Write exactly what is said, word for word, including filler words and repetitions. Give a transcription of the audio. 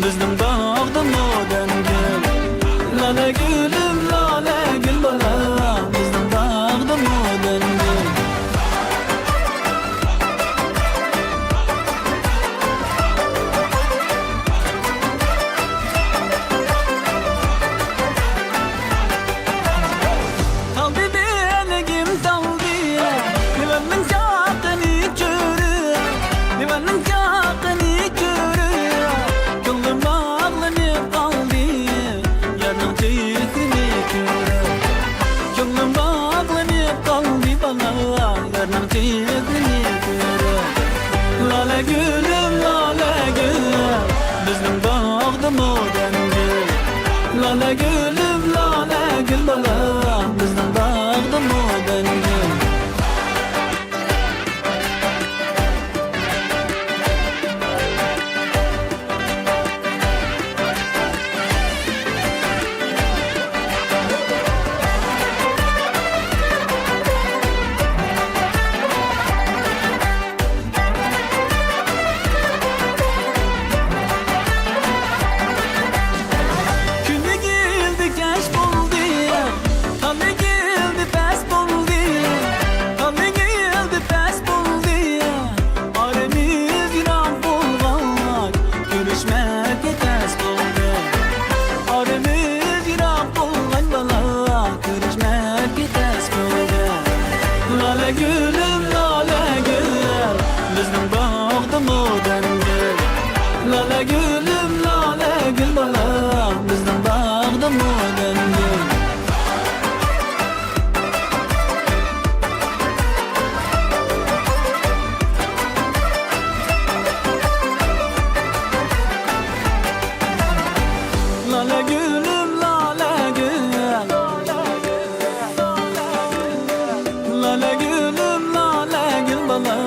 بىزنىڭ باغدىمۇ دەمگۈل، لالە گۈلۈم، لالە گۈل بالا، بىزنىڭ باغدىمۇ دەمگۈل. تالدى بىلىگىم تالدى، دىۋاننىڭ چاققىنى كۆرۈپ، دىۋاننىڭ چاققىنى كۆرۈپ، كۆڭلۈم باغلىنىپ قالدى، يارنىڭ چېھرىنى كۆرۈپ. كۆڭلۈم باغلىنىپ قالدى بالا، يارنىڭ چېھرىنى كۆرۈپ. لالە گۈلۈم، لالە گۈل، بىزنىڭ باغدىمۇ دەمگۈل. لالە گۈلۈم، لالە گۈل بالا، بىزنىڭ باغدىمۇ دەمگۈل. كۈنى كەلدى، كەچ بولدى، تامى كەلدى، پەس بولدى، تامى كەلدى، پەس بولدى. ئارىمىز يىراق بولغاچ، كۆرۈشمەككە تەس بولدى. ئارىمىز يىراق بولغان بالا، كۆرۈشمەككە تەس بولدى. لالە گۈلۈم، لالە گۈل، بىزنىڭ باغدىمۇ دەمگۈل. لالە گۈلۈم، لالە گۈل بالا، بىزنىڭ باغدىمۇ دەمگۈل. لالە گۈلۈم، لالە گۈل. لالە گۈلۈم، لالە گۈل بالا،